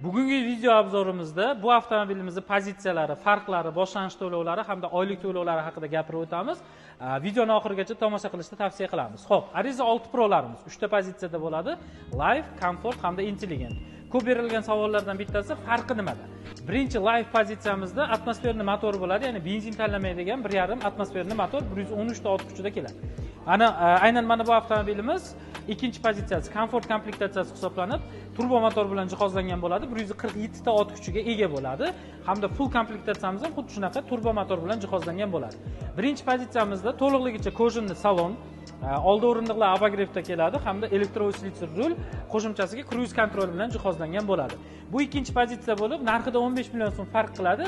Bugungi video obzorimizda bu avtomobilimizning pozitsiyalari, farqlari, boshlang'ich to'lovlari hamda oylik to'lovlari haqida gapirib o'tamiz. Videoni oxirigacha tomosha qilishni tavsiya qilamiz. Xo'p, Arrizo 6 Pro'larimiz 3 ta pozitsiyada bo'ladi. Live, Comfort hamda Intelligent. Ko'p berilgan savollardan bittasi farqi nimada? Birinchi Live pozitsiyamizda atmosferni motor bo'ladi, ya'ni benzin tanlamaydigan 1.5 atmosferni motor 113 ta ot kuchida keladi. Ana aynan mana bu avtomobilimiz ikkinchi pozitsiyasi komfort komplektatsiyasi hisoblanib, turbo motor bilan jihozlangan bo'ladi, 147 ta ot kuchiga ega bo'ladi hamda full komplektatsiyamiz ham xuddi shunaqa turbo motor bilan jihozlangan bo'ladi. Birinchi pozitsiyamizda to'liqligicha кожаный salon, oldi o'rindiqlar обогрев da keladi hamda электроусилитель rul qo'shimchasiga круиз контроль bilan jihozlangan bo'ladi. Bu ikkinchi pozitsiya bo'lib, narxida 15 million so'm farq qiladi.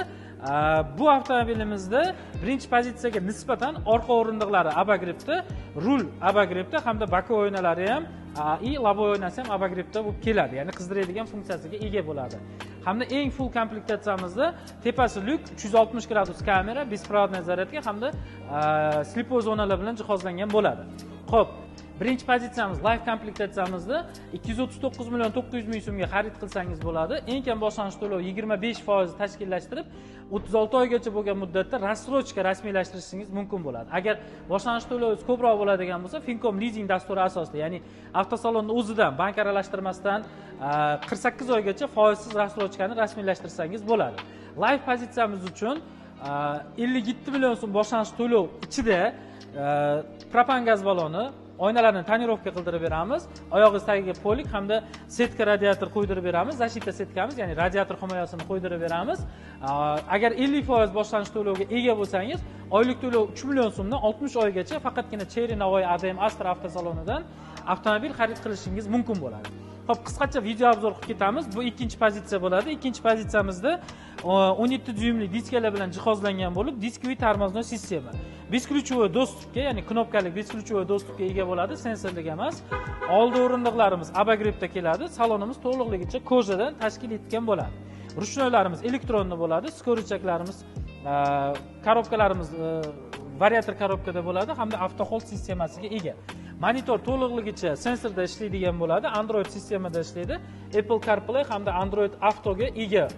Bu avtomobilimizda birinchi pozitsiyaga nisbatan orqa o'rindiqlari обогрев da, rul обогрев da hamda боковой oynalari ham и лобовой oynasi ham обогрев da bo'lib keladi, ya'ni qizdiradigan funksiyasiga ega bo'ladi. Hamda eng full komplektatsiyamizda tepasi lyuk, 360 gradus kamera, беспроводная зарядка hamda слепой zonalar bilan jihozlangan bo'ladi. Xo'p, birinchi pozitsiyamiz Live komplektatsiyamizda 239 million 900 ming so'mga xarid qilsangiz bo'ladi. Eng kam boshlang'ich to'lov 25% tashkillashtirib, 36 oygacha bo'lgan muddatda рассрочка rasmiylashtirishingiz mumkin bo'ladi. Agar boshlang'ich to'lovingiz ko'proq bo'ladigan bo'lsa, Fincom lizing dasturi asosida, ya'ni avtosalonni o'zidan bank aralashtirmasdan 48 oygacha foizsiz рассрочка ni rasmiylashtirsangiz bo'ladi. Live pozitsiyamiz uchun 57 million so'm boshlang'ich to'lov ichida propan gaz baloni, oynalarni тонировка qildirib beramiz, oyog'ingiz tagiga полик hamda сетка radiator qo'ydirib beramiz, защита сетка miz, ya'ni radiator himoyasini qo'ydirib beramiz. Agar 50% boshlang'ich to'lovga ega bo'lsangiz, oylik to'lov 3 million so'mdan 60 oygacha faqatgina Chery Navoiy ADM Astra avtosalonidan avtomobil xarid qilishingiz mumkin bo'ladi. Xo'p, qisqacha video обзор qilib ketamiz. Bu ikkinchi pozitsiya bo'ladi. Ikkinchi pozitsiyamizda 17 dyuymli diskalar bilan jihozlangan bo'lib, дисковый тормозной система. Бесключевой доступ ga, ya'ni knopkali бесключевой доступ ga ega bo'ladi, sensorlik emas. Oldi o'rindiqlarimiz обогрев da keladi. Salonimiz to'liqligicha кожа dan tashkil etgan bo'ladi. Ручной larimiz электронный bo'ladi, скорычаг larimiz, коробка larimiz вариатор коробка da bo'ladi hamda auto hold sistemasiga ega. Monitor to'liqligicha sensorda ishlaydigan bo'ladi, Android sistemada ishlaydi, Apple CarPlay hamda Android Autoga ega.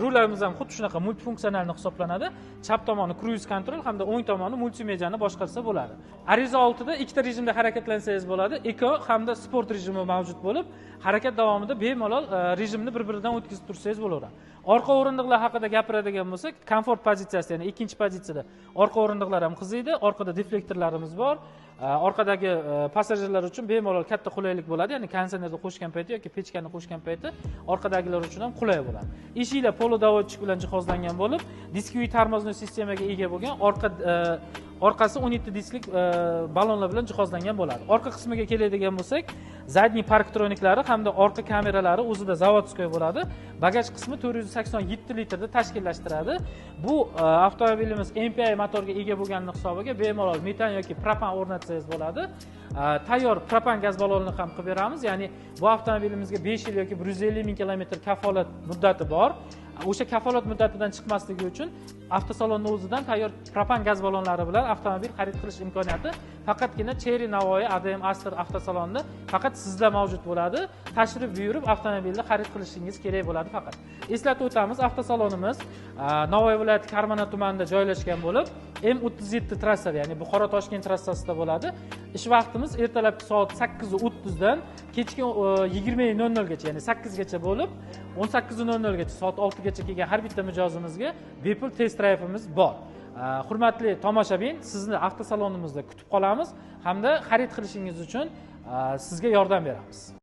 Rullarimiz ham xuddi shunaqa multifunksionalni hisoblanadi. Chap tomoni круиз контроль hamda o'ng tomoni multimediani boshqarsa bo'ladi. Arrizo 6 da ikkita rejimda harakatlansangiz bo'ladi. Eco hamda sport rejimi mavjud bo'lib, harakat davomida bemalol rejimni bir-biridan o'tkazib tursangiz bo'laveradi. Orqa o'rindiqlar haqida gapiradigan bo'lsak, komfort pozitsiyasi, ya'ni ikkinchi pozitsiyada orqa o'rindiqlar ham qiziydi, orqada deflektorlarimiz bor. Orqadagi passajirlar uchun bemalol katta qulaylik bo'ladi, ya'ni konditsionerni qo'shgan payti yoki pechkani qo'shgan payti orqadagilar uchun ham qulay bo'ladi. Eshiklar полудоводчик bilan jihozlangan bo'lib, дисковый тормозной sistemaga ega bo'lgan, orqasi 17 disklik balonlar bilan jihozlangan bo'ladi. Orqa qismiga keladigan bo'lsak, задний парктроник lari hamda orqa kameralari o'zida заводской bo'ladi. Bagaj qismi 487 litrda tashkillashtiradi. Bu avtomobilimiz MPI motorga ega bo'lganligi hisobiga bemalol metan yoki propan o'rnatsangiz bo'ladi. Tayyor propan gaz balonini ham qilib beramiz. Ya'ni bu avtomobilimizga 5 yil yoki 150 ming kilometr kafolat muddati bor. O'sha kafolat muddatidan chiqmasligi uchun avtosalonni o'zidan tayyor propan gaz balonlari bilan avtomobil xarid qilish imkoniyati faqatgina Chery Navoiy ADM Astra avtosalonida faqat sizda mavjud bo'ladi. Tashrif buyurib avtomobilni xarid qilishingiz kerak bo'ladi faqat. Eslatib o'tamiz, avtosalonimiz Navoiy viloyati Karmana tumanida joylashgan bo'lib, M37 trassada, ya'ni Buxoro Toshkent trassasida bo'ladi. Ish vaqtimiz ertalabki soat 8:30 dan kechki 20:00 gacha, ya'ni 8 gacha bo'lib, 18:00 gacha soat 6 gacha kelgan har bitta mijozimizga bepul test drive'imiz bor. Hurmatli tomoshabin, sizni avtosalonimizda kutib qolamiz hamda xarid qilishingiz uchun sizga yordam beramiz.